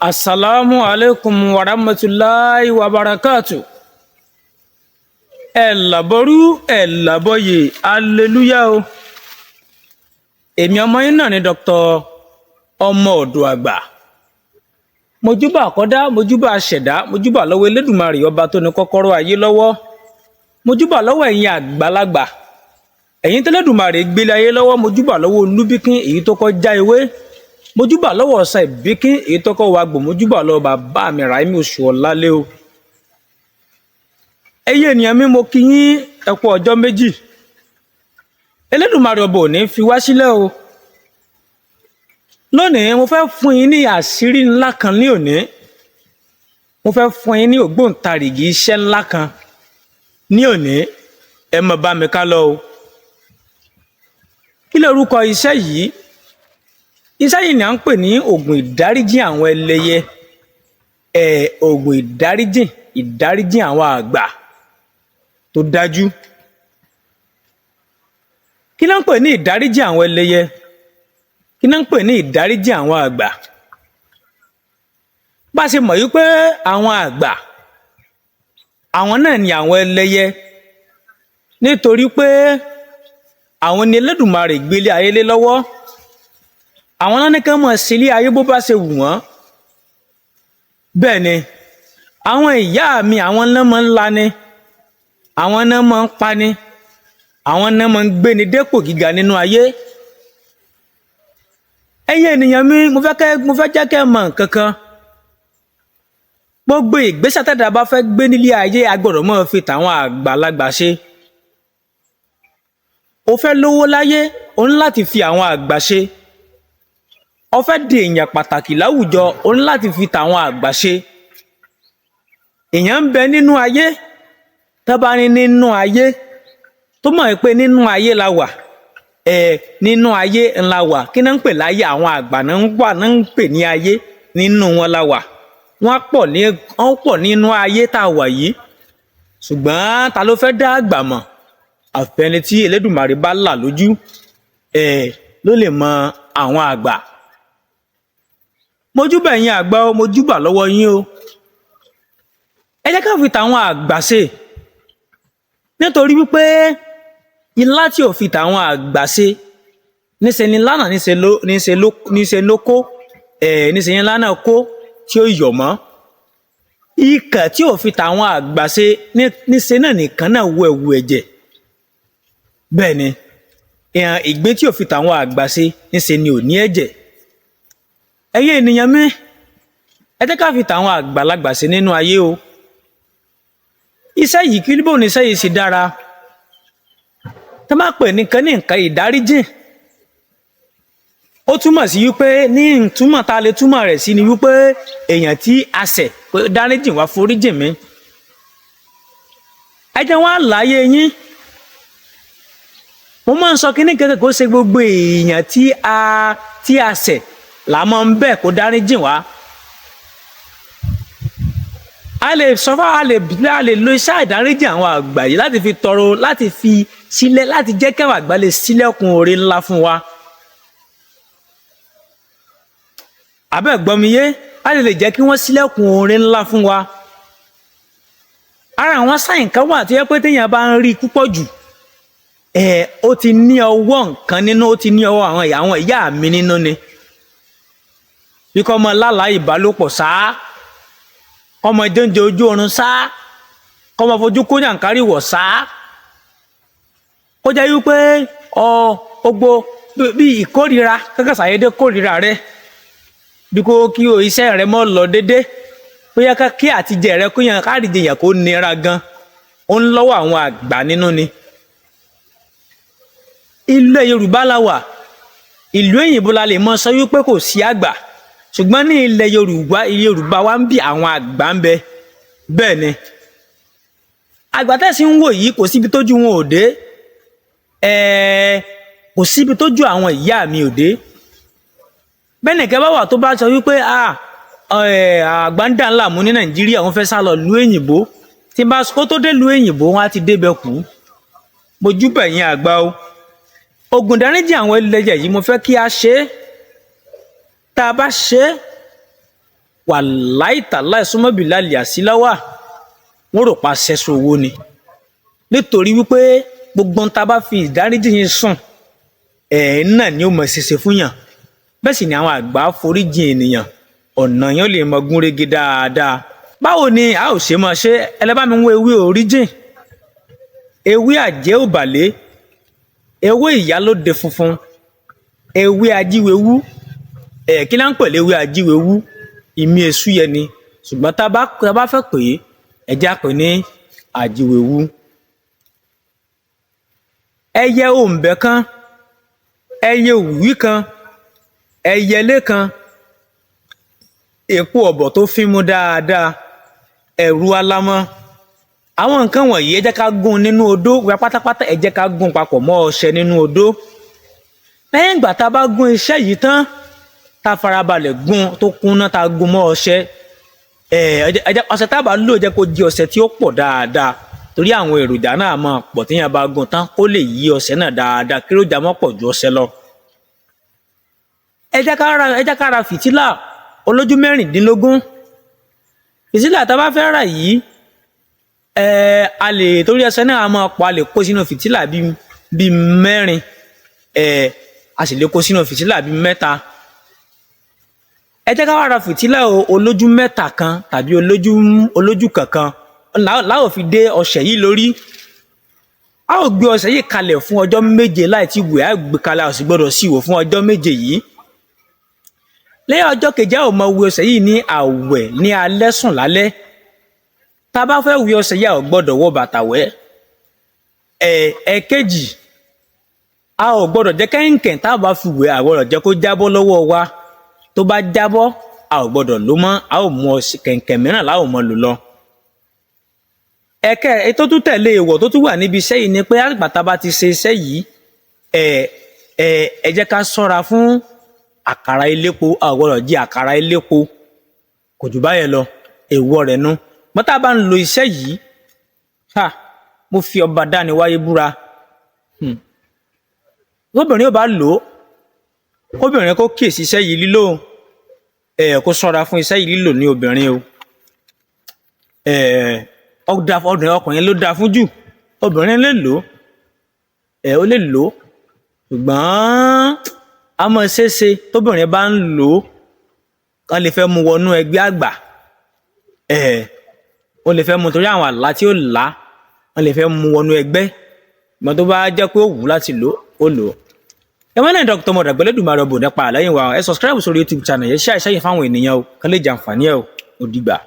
Asalaamu alaikum wa rahmatulahi wa barakatu. Ẹ làbọrú, ẹ làbọyè, aleluya o. Èmi ọmọ yín náà ni Dr. Ọmọ Ọ̀dọ̀ Àgbà. Mojúbà àkọ́dá, mojúbà àṣẹ̀dá, mojúbà lọ́wọ́ Elédùmarè ọba tó ní kọ́kọ́rọ́ ayé lọ́wọ́. Mojúbà lọ́wọ́ ẹ̀yin àgbàlagbà. Ẹ̀yin tẹ́lẹ̀dùmarè gbélé ayé lọ́wọ́, mojúbà lọ́wọ́ Olúbíkín èyí tó kọ́ já ewé, mojúbà lọ́wọ́ ọ̀sà ìbíkín èyí tó kọ́ wa gbò, mojúbà lọ́wọ́ bàbá mi Ràímì oṣù ọ̀lálẹ́ o. Ẹ̀yin ènìyàn mi, mo kí yín, ẹ kú ọjọ́ méjì. Elédùmarè ọba ò ní fi wá sílẹ̀ o. Lónìí, mo fẹ́ fún yín ní àṣírí ńlá kan ní òní. Mo fẹ́ fún yín ní ògbóǹtarìgì iṣẹ́ ńlá kan ní òní. Ẹ má bá mi ká lọ o. Kí lorúkọ iṣẹ́ yìí? Iṣẹ́ yìí ni à ń pè ní oògùn ìdáríjì àwọn ẹlẹ́yẹ, ẹ oògùn ìdáríjì àwọn àgbà tó dájú. Kí ló ń pè ní ìdáríjì àwọn ẹlẹ́yẹ? Kí ló ń pè ní ìdáríjì àwọn àgbà? Bá a ṣe mọ̀ wípé àwọn àgbà, àwọn náà ni àwọn ẹlẹ́yẹ, nítorí pé àwọn ni Elédùmarè gbélé ayé lé lọ́wọ́. Àwọn náà ní kán mọ̀ sílé ayé bó bá ṣe wù wọ́n. Bẹ́ẹ̀ ni àwọn ìyá mi, àwọn náà máa ń lani, àwọn náà máa ń pani, àwọn náà máa ń gbéni dépò gíga nínú ayé. Ẹ̀yin ènìyàn mi, mo fẹ́ jẹ́ kẹ́ ẹ mọ̀ nǹkan kan. Gbogbo ìgbésẹ̀ tẹ́dá bá fẹ́ gbé nílé ayé, a gbọ́dọ̀ máa fi tàwọn àgbàlagbà ṣe. O fẹ́ lówó láyé, o ní láti fi àwọn àgbà ṣe. O fẹ́ di èèyàn pàtàkì láwùjọ, o ní láti fi tàwọn àgbà ṣe. Èèyàn ń bẹ nínú ayé, tó bá ní nínú ayé, tó mọ̀ pé nínú ayé la wà, ẹ̀ nínú ayé ńlá wà. Kí náà ń pè láyé? Àwọn àgbà náà ń wà, náà ń pè ní ayé. Nínú wọn la wà. Wọ́n pọ̀ nínú ayé tá a wà yìí, ṣùgbọ́n ta ló fẹ́ dá àgbà mọ̀? Àfẹni tí Elédùmarè bá là lójú ẹ̀ ló lè mọ àwọn àgbà. Mojúbà ẹ̀yin àgbà o, mojúbà lọ́wọ́ yín o. Ẹ jẹ́ ká fi tàwọn àgbà ṣe, nítorí wípé ilá tí ò fi tàwọn àgbà ṣe, níṣe ni lánàá, níṣe ló kó ẹ̀, níṣe ni lánàá kó tí ó yọ̀ mọ́. Ikàn tí ò fi tàwọn àgbà ṣe, níṣe náà nìkan náà wọ ẹ̀wù ẹ̀jẹ̀. Bẹ́ẹ̀ ni ìgbín tí ò fi tàwọn àgbà ṣe, níṣe ni ò ní ẹ̀jẹ̀. Ẹ̀yin ènìyàn mi, ẹ jẹ́ ká fi tàwọn àgbàlagbà ṣe nínú ayé o. Iṣẹ́ yìí, kí bóun ní iṣẹ́ yìí ṣe dára? Tó bá pè nìkan ní nǹkan ìdáríjìn, ó túmọ̀ sí wípé, ní ìtumọ̀ tá a lè túmọ̀ rẹ̀ sí ni wípé èèyàn tí a ṣẹ̀ pé dáríjìn wá, foríjìn mi. Ẹ jẹ́ wọ́n á láyé yín. Mo máa ń sọ kíní kankan, kó ṣe gbogbo èèyàn tí a ṣẹ̀ là máa ń bẹ̀ kó dáríjìn wá. A lè sọ fún a lè lo iṣẹ́ ìdáríjì àwọn àgbà yìí láti fi tọrọ, láti fi sílẹ̀, láti jẹ́ kẹ́wàá àgbà lè sílẹ̀kùn oore ńlá fún wa. Àbẹ́ gbọ́miyé, láti lè jẹ́ kí wọ́n sílẹ̀kùn oore ńlá fún wa. Ara àwọn sáyìn kan wà tó yẹ pé téèyàn bá ń rí púpọ̀ jù, ẹ̀ ó ti ní ọwọ́ nǹkan nínú, ó ti ní ọwọ́ àwọn ìyá mi nínú ni. Bí kò mọ lálàá ìbálòpọ̀ sáá, kọ́mọ jẹ́ǹjẹ ojú oorun sáá, kọ́mọ fojú kó jàǹkárí wọ̀ sáá, kó jẹ́ wípé ọ gbogbo bí ìkórira kankan ṣàyédé kórira rẹ, bí kò kí o iṣẹ́ rẹ mọ́ lọ dédé, bóyá ká kí àtijẹ rẹ kó yàn káàdìjẹ yàn kó nira gan, ó ń lọ́wọ́ àwọn àgbà nínú ni. Ilẹ̀ Yorùbá la wà. Ìlú òyìnbó la lè mọ sọ wípé kò sí àgbà, ṣùgbọ́n ní ilẹ̀ Yorùbá, Yorùbá wa ń bí àwọn àgbà ń bẹ. Bẹ́ẹ̀ ni àgbà tẹ̀sí ń wò yìí, kò síbi tójú wọn ò dé, kò síbi tójú àwọn ìyá mi ò dé. Bẹ́ẹ̀ nìkan bá wà tó bá sọ wípé àgbà ń dà ńlá mú ní Nàìjíríà, wọ́n fẹ́ sá lọ lu òyìnbó, tí bá kó tó dé lu òyìnbó, wọn á ti débẹ̀ kú. Mojúbà ẹ̀yin àgbà o. Ògùn dáríjì àwọn ẹlẹ́yẹ yìí, mo fẹ́ kí a ṣe é. Tá a bá ṣe é Wàláì tàláì súnmọ́bìlà àsíláwà, wọ́n rò pa ṣẹ́sọ owó ni, nítorí wípé gbogbo ń ta bá fi ìdáríjì yín sùn ẹ̀ náà ni ó mọ̀ ṣẹṣẹ fún yàn. Bẹ́ẹ̀ sì ni àwọn àgbà foríjì ènìyàn, ọ̀nà yẹn lè mọ gúnrégé dáadáa. Báwo ni a ò ṣe máa ṣe? Ẹlẹ́bàá mi ń wọ ewé oríjìn, ewé àjẹ́ òbàlẹ́, ewé ìyálóde funfun, ewé ajíwewú. Ẹ̀ kí lá ń pẹ̀lú ewé ajíwewú? Ìmí èṣù yẹn ni, ṣùgbọ́n tá a bá fẹ́ pè é, ẹ jẹ́ á pè ní ajíwewú. Ẹyẹ òǹbẹ kan, ẹyẹ òwìwí kan, ẹyẹlé kan, èpo ọ̀bọ̀ tó fín mú dáadáa, ẹ̀rù alámọ́. Àwọn nǹkan wọ̀nyí, ẹ jẹ́ ká gún nínú odó wá pátápátá. Ẹ jẹ́ ká gún papọ̀ mọ́ ọṣẹ nínú odó. Lẹ́yìn ìgbà tá a bá gún iṣẹ́ yìí tán, tá a farabalẹ̀ gún tó kúnná, tá a gún mọ́ ọṣẹ, ọṣẹ tá a bá lò, jẹ́ kó jẹ́ ọṣẹ tí ó pọ̀ dáadáa, torí àwọn èròjà náà máa pọ̀ téèyàn bá gún tán, kó lè yí ọṣẹ náà dáadáa, kí èròjà má pọ̀ ju ọṣẹ lọ. Ẹ jẹ́ ká ra fìtílà olójú 16. Fìtílà tá a bá fẹ́ rà yìí, a lè, torí ọṣẹ náà máa pọ̀, a lè kó sínú fìtílà bíi 4, a sì lè kó sínú fìtílà bíi 3. Ẹ jẹ́ ká wá ra fìtílà olójú 3 kan tàbí olójú kankan láò fi dé ọṣẹ yìí lórí. A ó gbé ọṣẹ yìí kalẹ̀ fún ọjọ́ 7 láì tí wẹ̀. Á gbé kalẹ̀, a sì gbọ́dọ̀ sí wò fún ọjọ́ 7 yìí. Lẹ́yìn ọjọ́ keje, a ó máa wẹ̀ ọṣẹ yìí ní àwẹ̀ ní alẹ́ sùn lálẹ́. Tá a bá fẹ́ wẹ̀ ọṣẹ yìí, a ò gbọ́dọ̀ wọ bàtà wẹ̀. Ẹ̀ẹ̀kejì, a ò gbọ́dọ̀ jẹ́ kẹ̀ǹkẹ̀ tá a bá fi wẹ̀, a gbọ́dọ̀ jẹ́ kó jábọ́ lọ́wọ́ wa. Tó bá jábọ́, a ò gbọ́dọ̀ lò mọ́, a ó mú ọṣẹ kẹ̀ǹkẹ̀ mìíràn la ó máa lò lọ. Ẹ̀kẹ́ tó tún tẹ̀lé ìwọ̀ tó tún wà níbi iṣẹ́ yìí ni pé àgbà tá a bá ti ṣe iṣẹ́ yìí, ẹ jẹ́ ká ṣọ́ra fún àkàrà elépo. A ò gbọ́dọ̀ jẹ àkàrà elépo. Kò jù báyẹn lọ, èèwọ̀ rẹ̀ nu. Bọ́n tá a bá ń lo iṣẹ́ yìí, ha, mo fi ọba dáni wáyé búra. Lóbìnrin ò bá lò ó, kóbìnrin kó kíyèsí iṣẹ́ yìí lílò, kó ṣọ́ra fún iṣẹ́ yìí lílò ní obìnrin o. Ọkùnrin ló dáa fún jù. Obìnrin lè lò ó, ó lè lò ó, ṣùgbọ́n a mọ̀ ṣeéṣe tóbìnrin bá ń lò ó, kán lè fẹ́ mú wọnú ẹgbẹ́ àgbà. Ó lè fẹ́ mú torí àwọn àlá tí ó là, wọ́n lè fẹ́ mú wọnú ẹgbẹ́. Ṣùgbọ́n tó bá jẹ́ pé ó wù ú láti lò ó, lò ó. Ẹ wọ́n náà Dr. Mọ̀dàgbẹ́lẹ́dùmarè ọ̀bùn nípa àlẹ́yìn wa. Ẹ subscribe sórí YouTube channel yẹn, ṣe àìsẹ́yìn fáwọn ènìyàn o, kán lè jàǹfààní ẹ̀ o. Ó dìgbà.